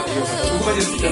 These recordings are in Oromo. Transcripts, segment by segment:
Waaqayyoo haa ta'u. Dhuguma jirti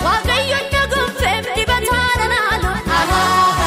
Waaqayyoon na gonfeef dibataa naannoo.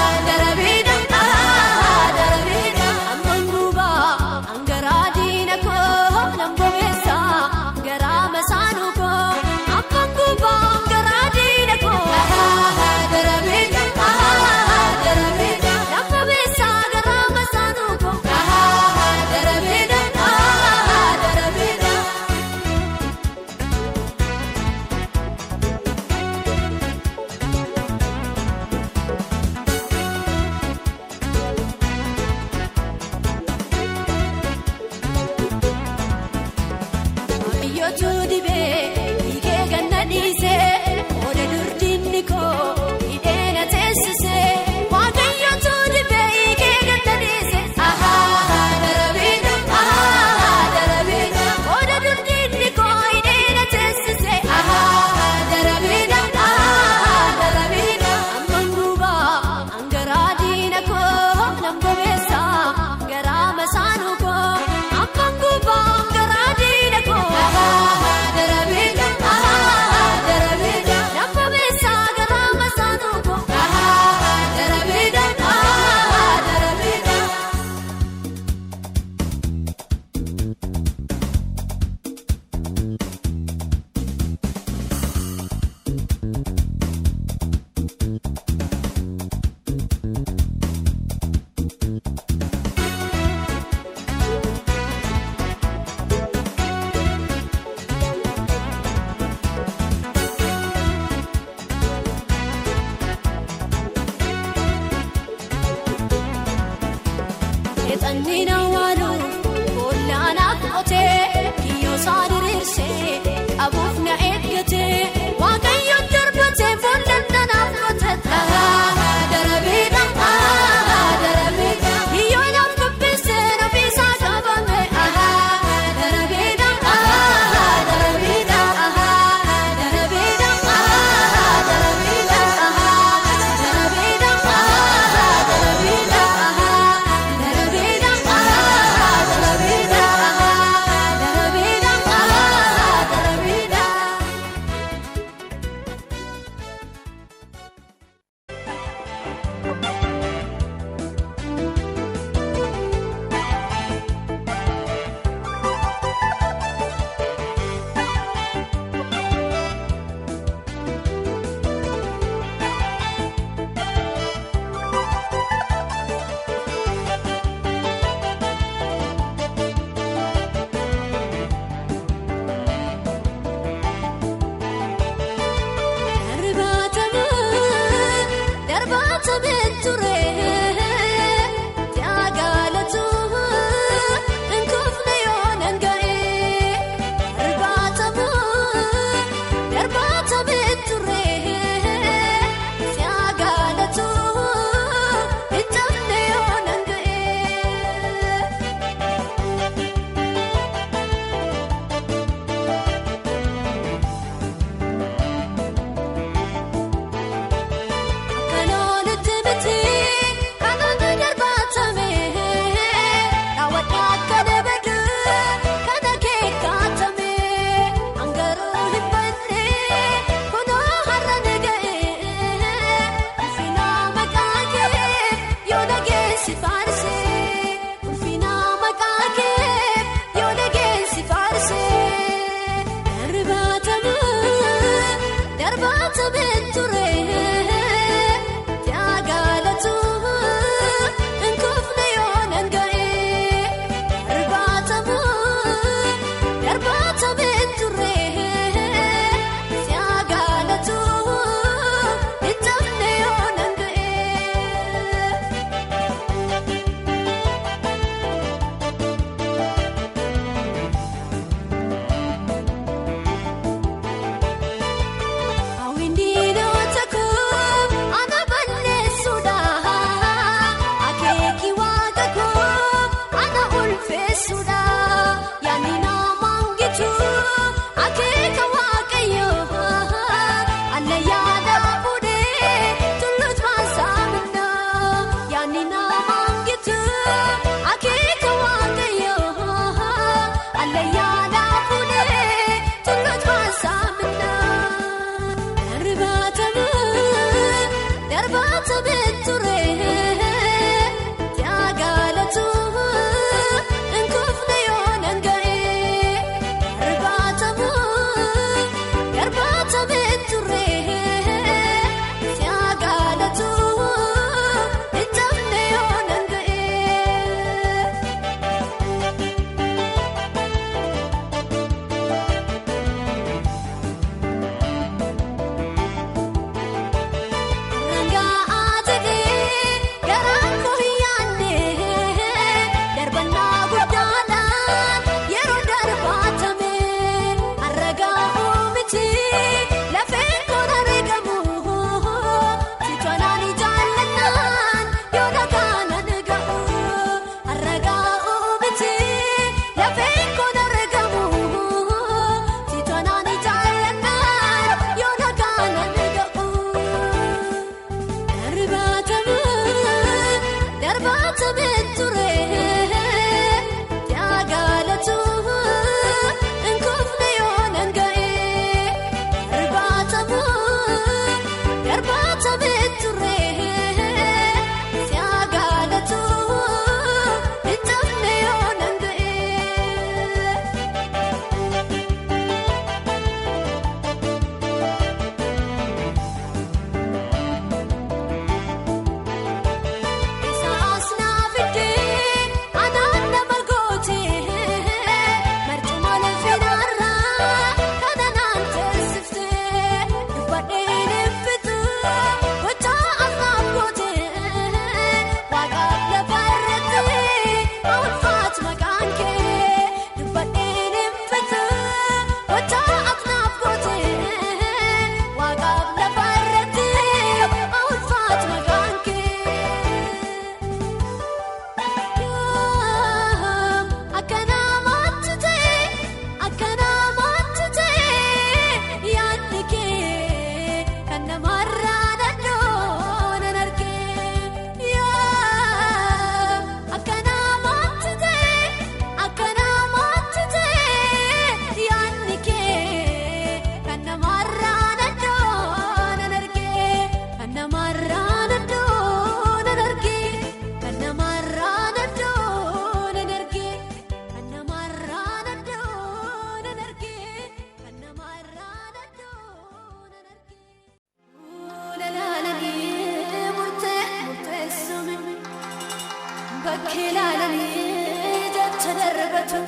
bakkee ilaalanii jecha darbatu.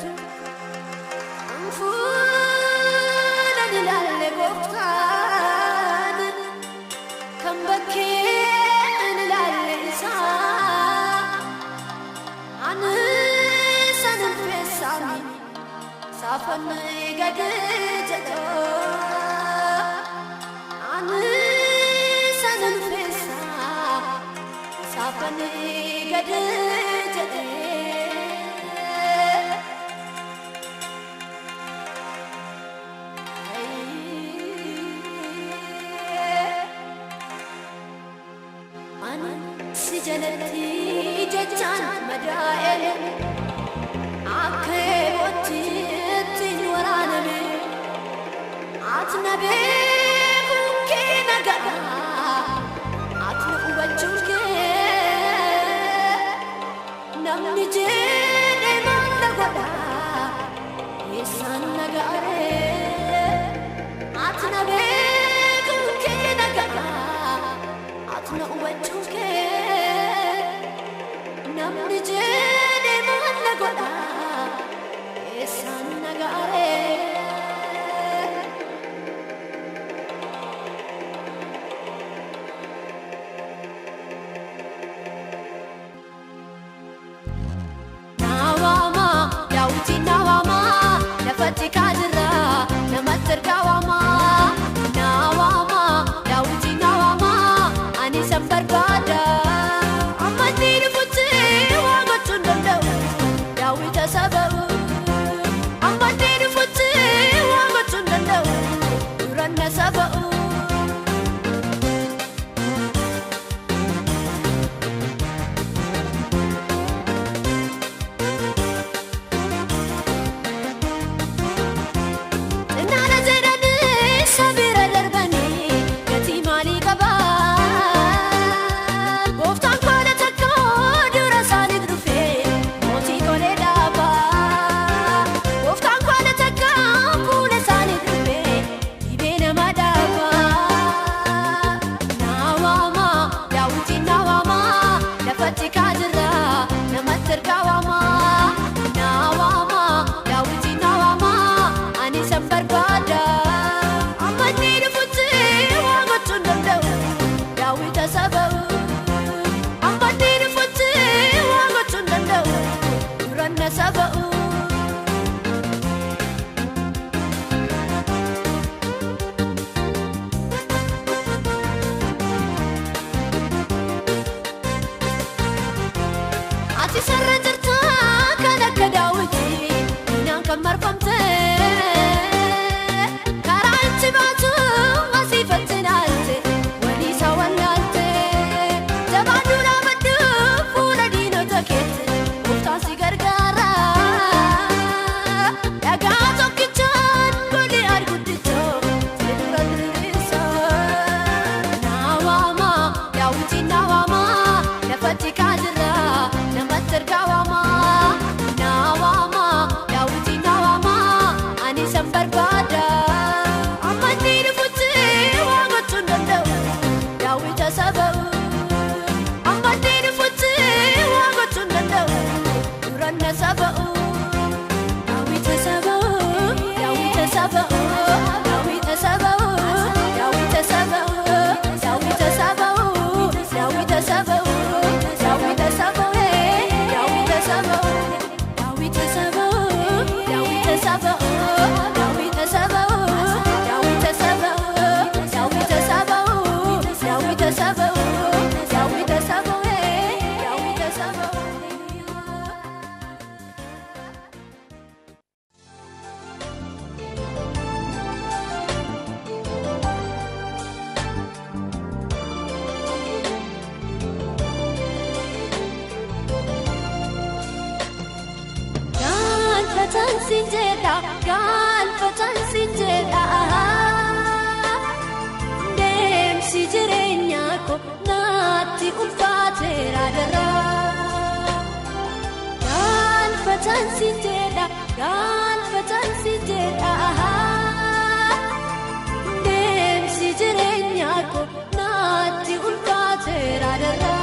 Fuulan ilaalle gooftaan kan bakkeen ilaalle isaa. Ani sanin feessaami saafan gadi jedha. Ani sanin feessaa saafan gadi jedhe. Ani si jalatti jechaan madaa'e akka eebootti ittiin waraaname. Ati na beekuun kee nagaadha, ati na hubachuun kee namni jedhee maal na godha eessaan na ga'aree? Ati na beekuun kee nagaadha, ati na hubachuun kee namni jedhee maal na godha eessaan na ga'aree? Naawama daawwitii naawama lafatti kaajirra namatti ergaawama. Naawama daawwitii naawama ani san barbaada. Amma inni dhufutti waa gochuu hin danda'u daawwita saba'u. Amma inni dhufutti waa gochuu hin danda'u duranna saba'u. Xinnaana jedhanii sabira darbanii gatii maalii qabaa? Gooftaan kola takka dura isaaniif dhufee mootii tolee dhaabaa. Gooftaan kola takka fuula isaaniif dhufee dhibee nama dhaabaa. Naawama daawwitiin naawama lafatti kaajirra namatti ergaawama. Naawama daawwitiin naawama ani san barbaada. Amma inni dhufutti waa gochuu hin danda'u daawwita saba'u. Amma inni dhufutti waa gochuu hin danda'u duranna saba'u. Ati sarara jirta kan akka daawwitii diinaan kan marfamte. Karaa itti baatu asiifatti ilaalte walii isaa wallaalte. Jabaadhu dhaabadhu fuula diinota keetti gooftaan si gargaara. Dhagaa tokkichaan Goliyaad guddicha si dura diriirsa. Naawama daawwitiin naawama lafatti kaajirra namatti ergaawama. Naawama daawwitiin naawama ani san barbaada. Amma inni dhufutti waa gochuu hin danda'u daawwita saba'u. Amma inni dhufutti waa gochuu hin danda'u duranna saba'u. Daawwita saba'u, daawwita saba'u, daawwita saba'u, daawwita saba'u, daawwita saba'u, daawwita saba'u, daawwita saba'u, daawwita saba'u, daawwita saba'u, daawwita saba'u, daawwita saba'u, daawwita saba'u, daawwita saba'u, daawwita saba'u, daawwita saba'u, daawwita saba'u. Galfatan siin jedha, galfatan siin jedha. Deemsi jireenyaa koo natti ulfaateera daraa. Galfatan siin jedha, galfatan siin jedha. Deemsi jireenyaa koo natti ulfaateera daraa.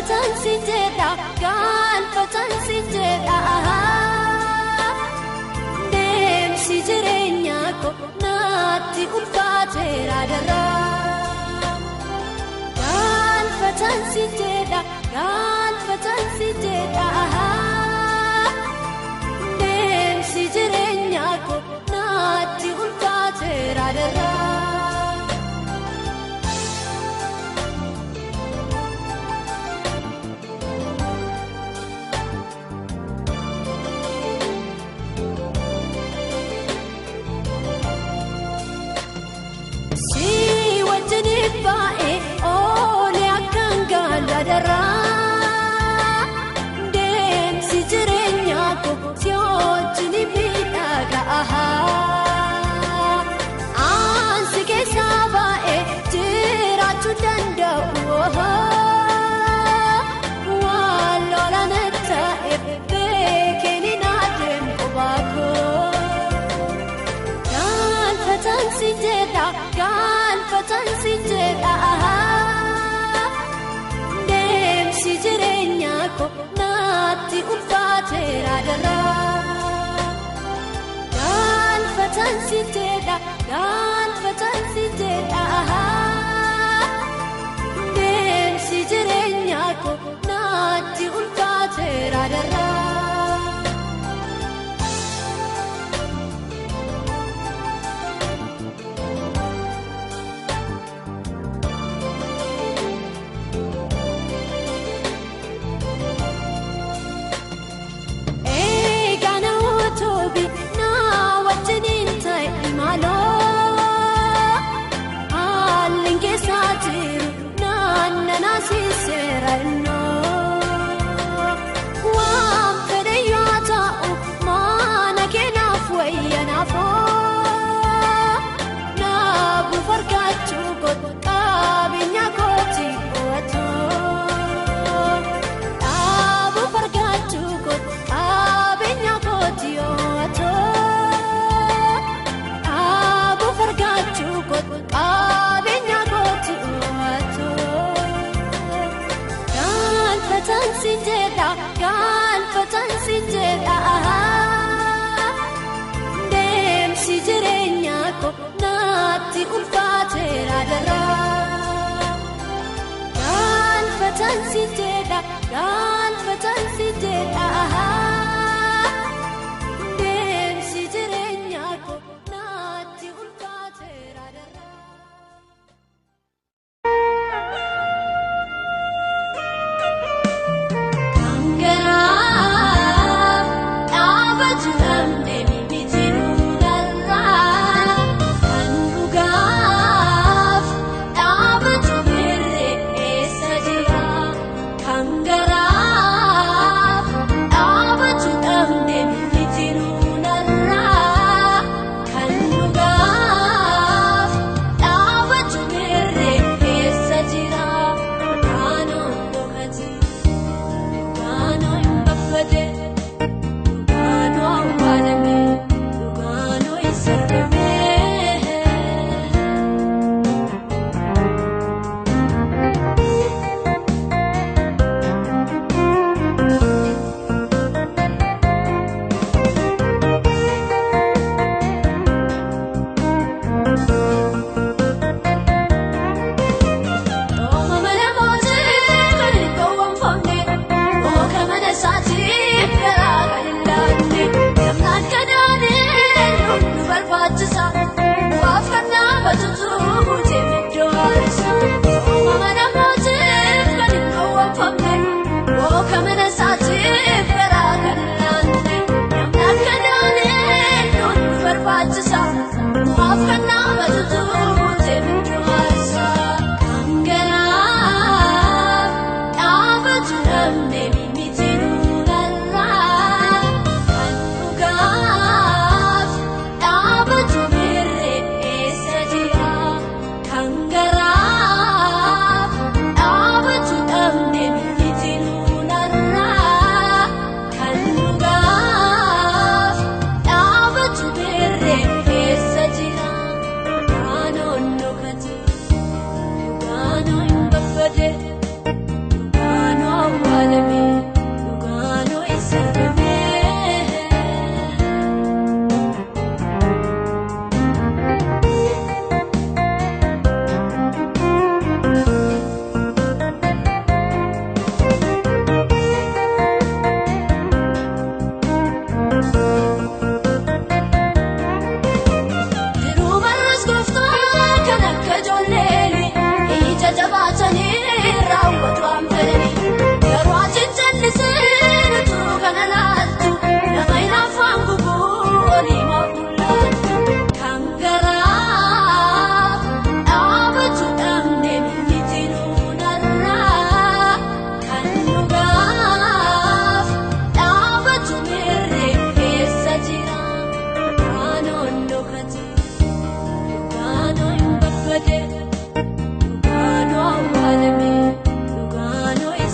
Galfatan si jedha, galfatan si jedha. Deemsi jireenya koo naatti ulfaateera daraa. Galfatan si jedha, galfatan si jedha. Deemsi jireenya koo naatti ulfaateera daraa. Si wajjin baa'ee oolee akkaan gaala daraa. Deemsi jireenyaa koo si wajjin miidhagaa. Ansi keessaa baa'ee jiraachuu danda'u. Waan lolaan ta'eef beekeen hin adeemu baakoo. Galfatan si jedha, galfatan si jedha. Deemsi jireenya koo naatti ulfaateera daraa. Galfatan si jedha, galfatan si jedha. Deemsi jireenya koo naatti ulfaateera daraa. Eegana utubbi na wajjin ta'e maaloo haalli keessa jiru naannoo siseera innoo waan fedhe yoo ta'u mana keenyaaf wayyanaafoo naabuuf argachuu koo qabeenya kooti ootoo dhaabuuf argachuu koo qabeenya kooti ootoo dhaabuuf argachuu koo qabeenya kooti ootoo. Galfatan si jedha, galfatan si jedha. Deemsi jireenya koo naatti ulfaateera daraa. Galfatan si jedha, galfatan si jedha. Deemsi jireenya koo naatti ulfaateera daraa. Kan dhaabatu dhabnee miti nurraa kan dhugaaf dhaabatu hirree eessa jira? Kan garaaf dhaabatu dhabnee miti nurraa kan dhugaaf dhaabatu hirree eessa jira? Dhugaanoo dhokate. Dhugaanoo hin baffate, dhugaanoo awwaalame, dhugaanoo hin sirrame.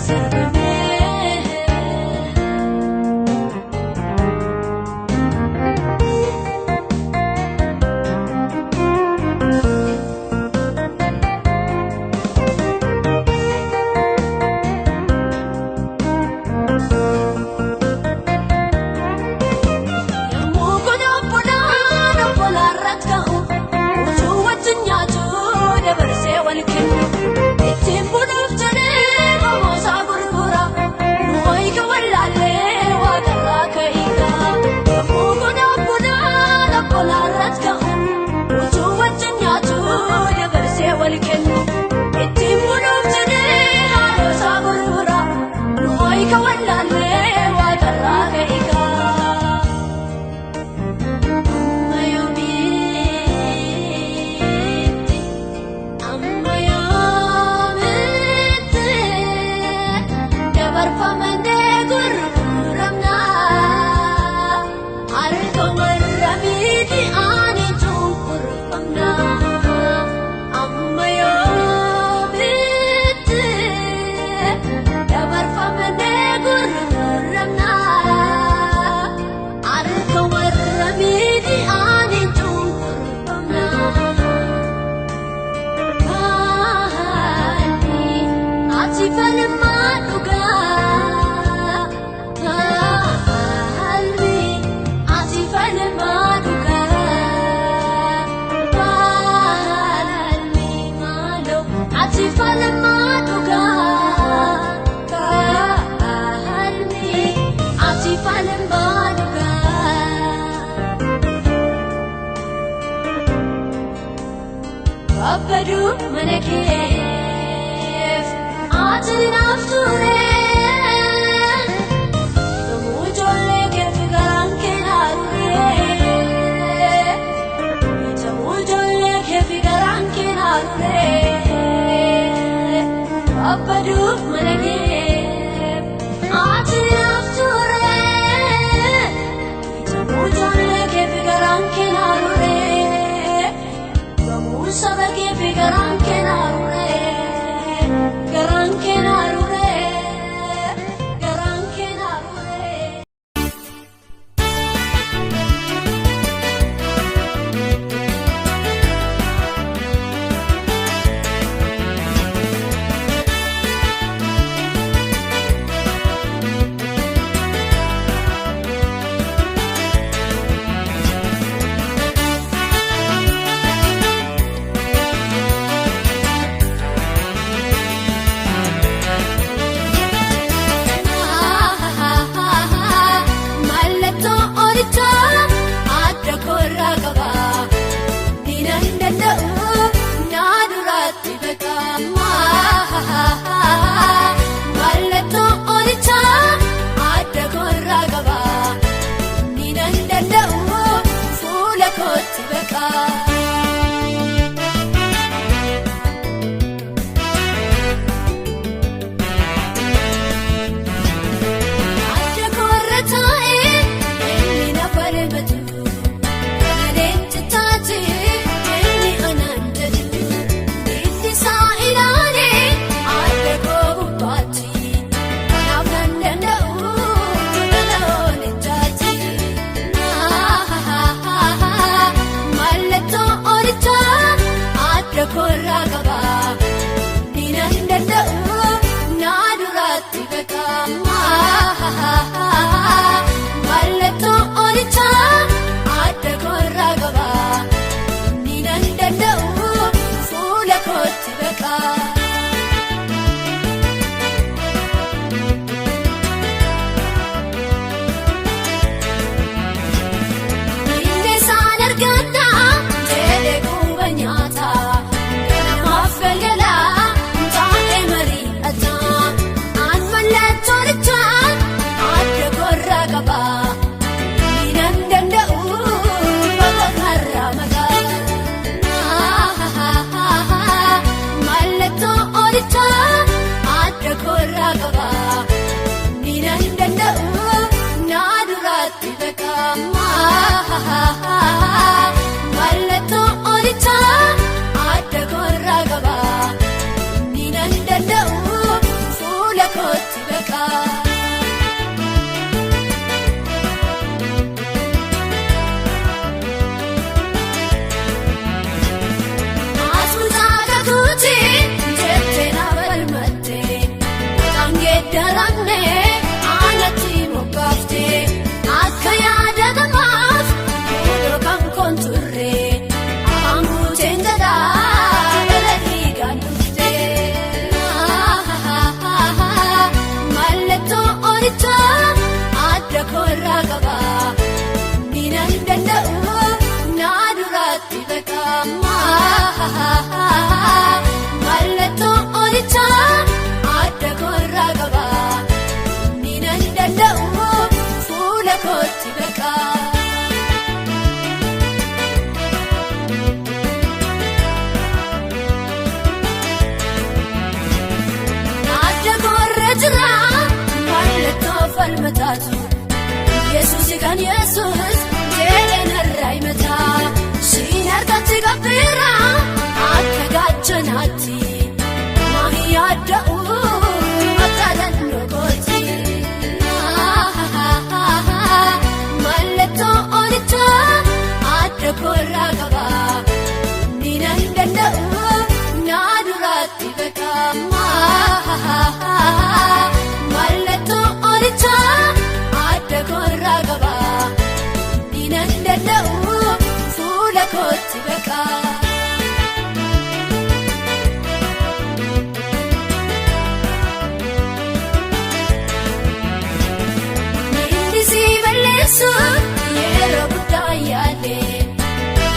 sarbamee. Yommuu kun obbolaan obbolaarratti ka'u, utuu wajjin nyaatu dabarsee wal kennu. Ittiin buluuf jedhee qomoosaa gurgura, nu hoyika wallaallee waaqarraa ka'iika. Yommuu kun obbolaan obbolaarratti ka'u, utuu wajjin nyaatu dabarsee wal kennu. Ittiin buluuf jedhee haadhoosaa gurgura, nu hoyika wallaallee waaqarraa ka'iika. Amma yoomiitti, amma yoomiitti, dabarfamnee gurguramna. Harka warra miidhaan cunqurfamna. Amma yoomiitti, dabarfamnee gurguramna. Harka warra miidhaan cunqurfamna. Kaalli ati falmaa dhugaa. Kaalli ati falmaa dhugaa. Kaalli maaloo ati falmaa dhugaa. Kaalli ati falmaa dhugaa. Babbaduu mana keef ati naaf ture. Yommuu ijoollee keef garaan kee naa ture. Yommuu ijoollee keef garaan kee naa ture. Babbaduu mana keef ati naaf ture. Yommuu ijoollee keef garaan kee naa ture. Yommuu saba keef garaan kee naa rure, garaan kee naa rure, garaan kee naa rure. Mallattoo olichaa adda koorraa qaba. Ni nan danda'u naa duraatti beekama. Mallattoo olichaa adda koorraa qaba. Ni nan danda'u fuula kootti beekama. Adda koorra taa'ee inni na falmatu. Leenci taate inni anaan jedhu. Inni isaa ilaalee adda koo gubbaatti. Kanaaf nan danda'u tola oolichaati. Mallattoo olichaa adda koorraa qaba. Ni nan danda'u naa duraatti beekama. Mallattoo olichaa adda koorraa qaba. Ni nan danda'u fuula kootti beekama. Inni isaan argata jedhee quba nyaata. Ganamaaf galgala taa'ee mari'ata. An mallattoo olichaa adda baqa. Asmuutaa kakuuti jettee na falmatte maqaan geeddaramne aanatti moggaafte akka yaadatamaaf fuula kan konturre afaan guuteen jedhaa dhala dhiigaan dhufte. Mallattoo olichaa adda koorraa qaba miinaan danda'u naa duraatti beekama. Mallattoo olichaa adda koorraa qaba miinaan danda'u fuula kootti beekama. Adda koorra jira mallattoo falmataatu Yesuus kan Yesuus jedhee narraa himata siin harkatti qabbeera akka gaachanaatti mahi yaadda'u akka dandoo kooti. Mallattoo olichaa adda koorraa qaba miinaan danda'u naa duraatti beekama. Mallattoo olichaa adda koorraa qaba miinaan danda'u fuula kootti beekama. Inni si balleessu yeroo guddaa yaade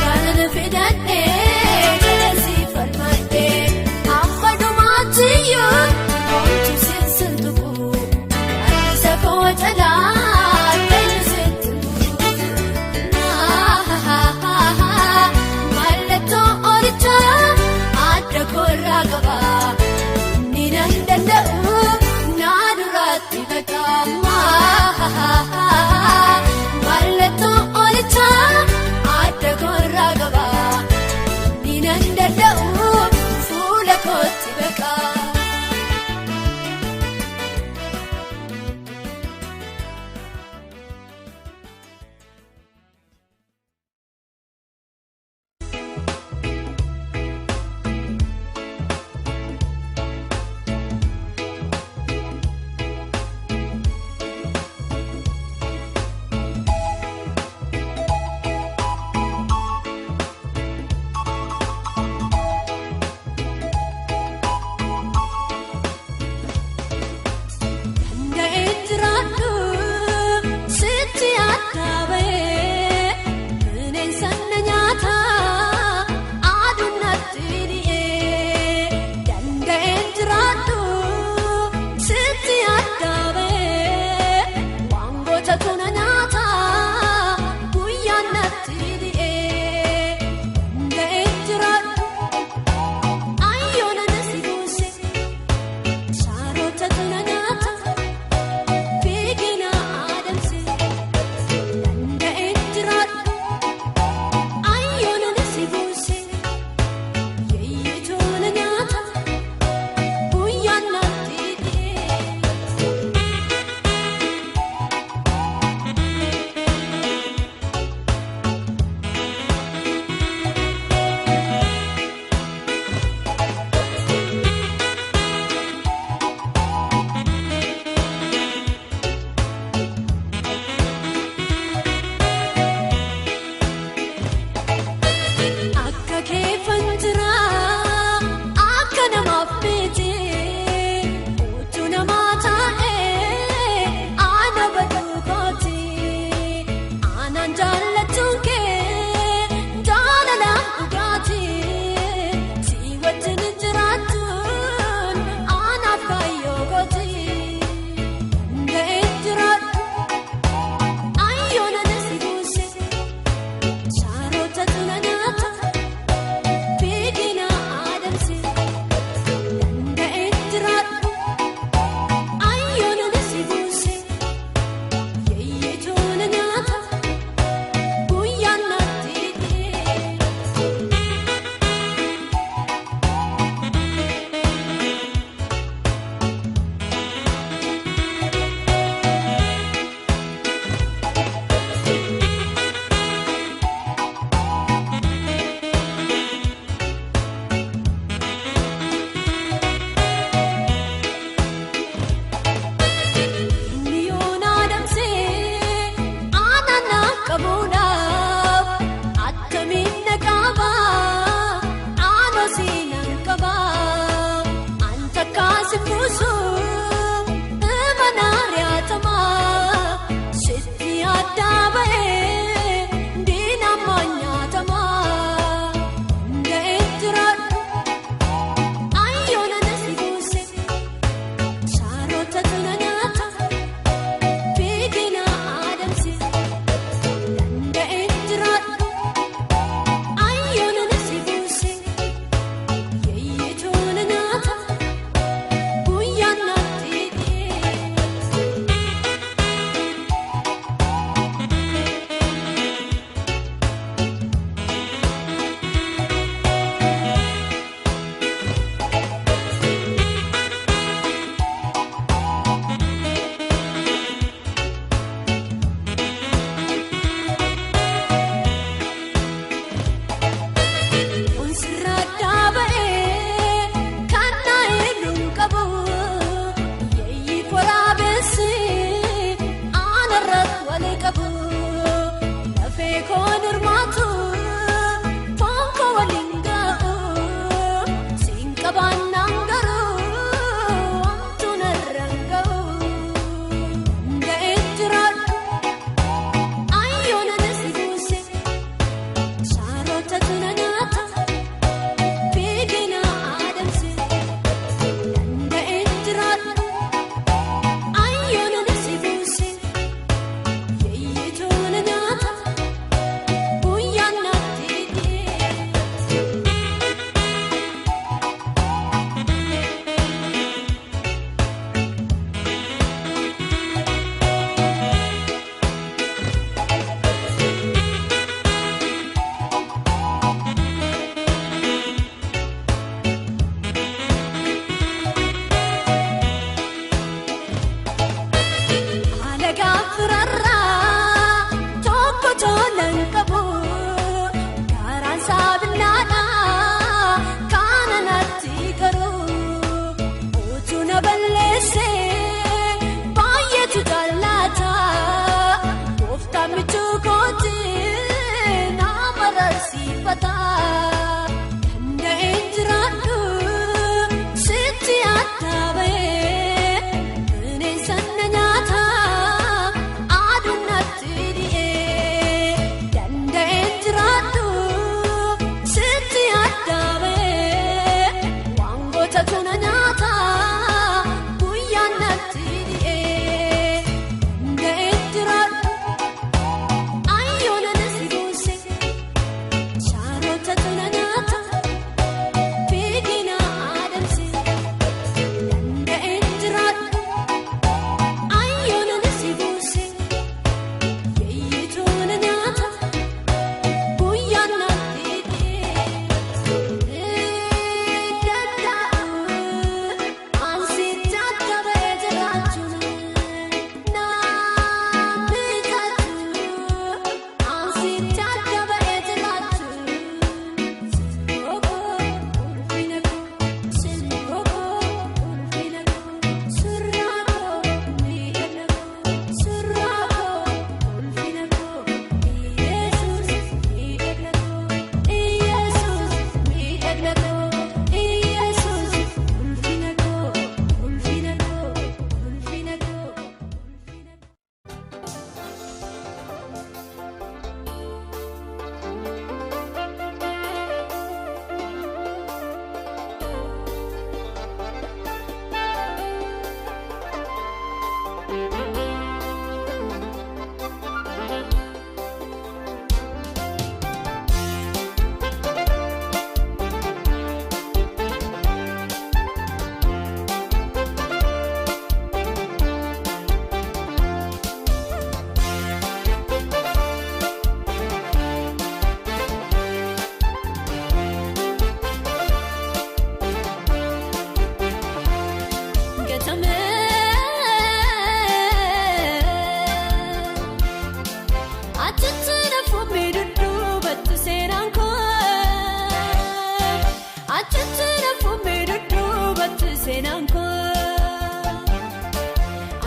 kanan fidadhee jala si falmadhee amma dhumaatti iyyuu homtu siin tuqu anniisa koo jalaa eenyu sitti mallattoo olichaa adda koorraa qaba miinaan danda'u naa duraatti beekama. Mallattoo olichaa adda koorraa qaba miinaan danda'u fuula kootti beekama.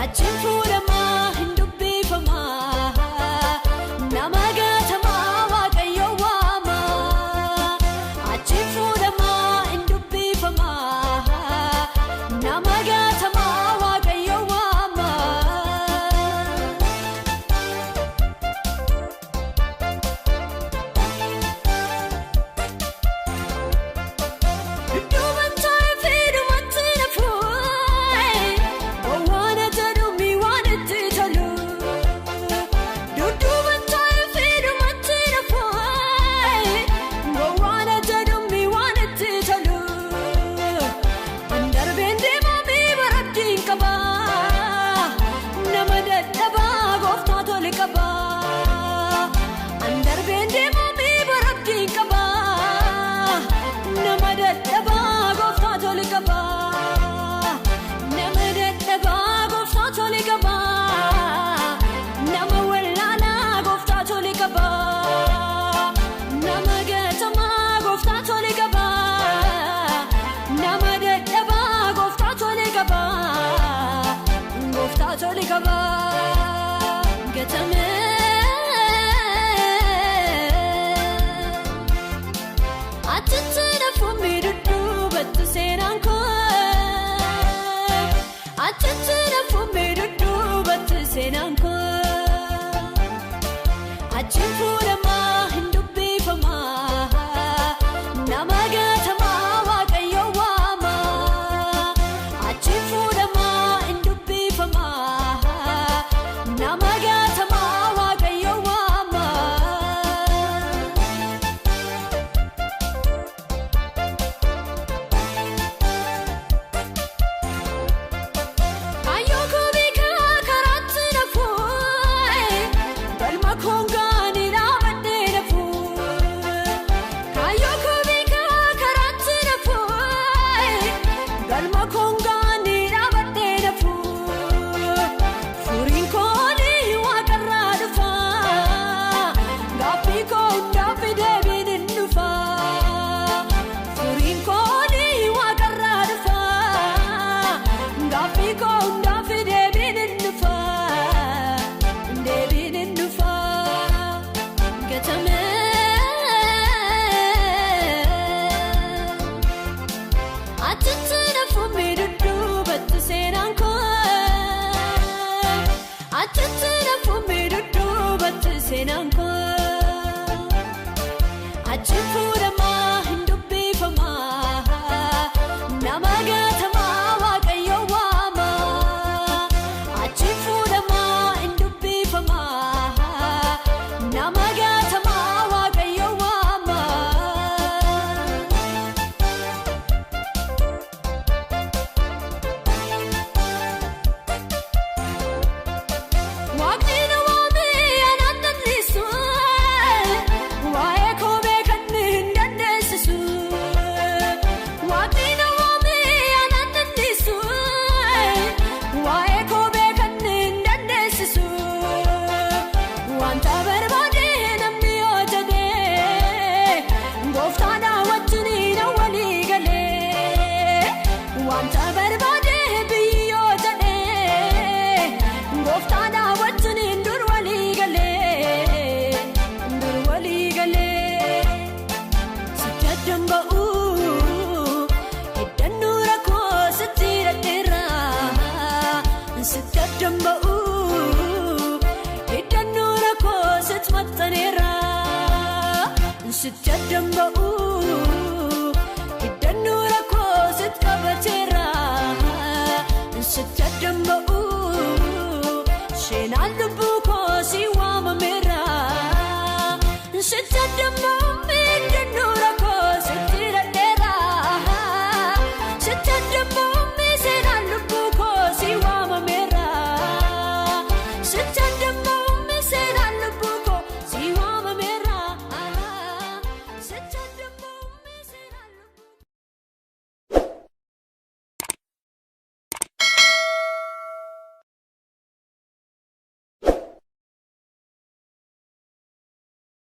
Achiin fuudhamaa hin dubbifamaa nama gaatamaa waaqayyo waamaa. Achiin fuudhamaa hin dubbifamaa nama gaatamaa waaqayyo waamaa. Dudduuban taa'ee fiidumatti nafuun gowwaan jedhuun waan itti tolu. Dudduuban taa'ee fiidumatti nafuun gowwaan jedhuun waan itti tolu. Darbeen deemamee barattiin qaba nama dadhabaa gooftaa tole qaba. Darbeen deemamee barattiin qaba nama dadhabaa gooftaa tole qaba. Nama dadhabaa gooftaa tole qaba. Nama wallaalaa gooftaa tole qaba. Nama gatamaa gooftaa tole qaba. Nama dadhabaa gooftaa tole qaba. Gooftaa tole qaba. Gatamee. Achitti nafuun dudduubatti seenaan koo. Achitti nafuun dudduubatti seenaan koo. Achiin fuudhamaa hin dubbifamaa nama gaatamaa waaqayyo waamaa. Achiin fuudhamaa hin dubbifamaa nama gaatamaa waaqayyo waamaa. Kaayyoon koo beekaa karaatti nafuun galma koongaan dhaabadhee nafuun. Kaayyoon koo beekaa karaatti nafuun galma koongaan dhaabadhee nafuun. Furiin koolii waaqarraa dhufa gaaffii koo hundaaf deebiin hin dhufa. Furiin koolii waaqarraa dhufa gaaffii koo hundaaf deebiin hin dhufa. Deebiin hin dhufa. Gatamee. Achitti nafuun dudduubatti seenaan koo. Achitti nafuun dudduubatti seenaan koo. Achiin fuudhamaa hin dubbifamaa nama gaatamaa waaqayyo waamaa. Achiin fuudhamaa hin dubbifamaa nama gaatamaa waaqayyo waamaa. Waaqni na waamee anaan dandeessu waa'ee koo beekan hin dandeessisu. Waaqni na waamee anaan dandeessu waa'ee koo beekan hin dandeessisu. Wanta barbaade namni yoo jedhee gooftaan wajjin na walii galee. Wanta barbaade biyyi yoo jedhee gooftaan wajjin dur walii galee. Dur walii galee. Sitti addaan ba'uu hiddannoo rakkoo sitti dhadheera. Sitti addaan ba'uu hiddannoo rakkoo sitti maxxaneera. Sitti addaan ba'uu hiddannoo rakkoo sitti qabateera. Sitti addaan ba'uu seenaan lubbuu.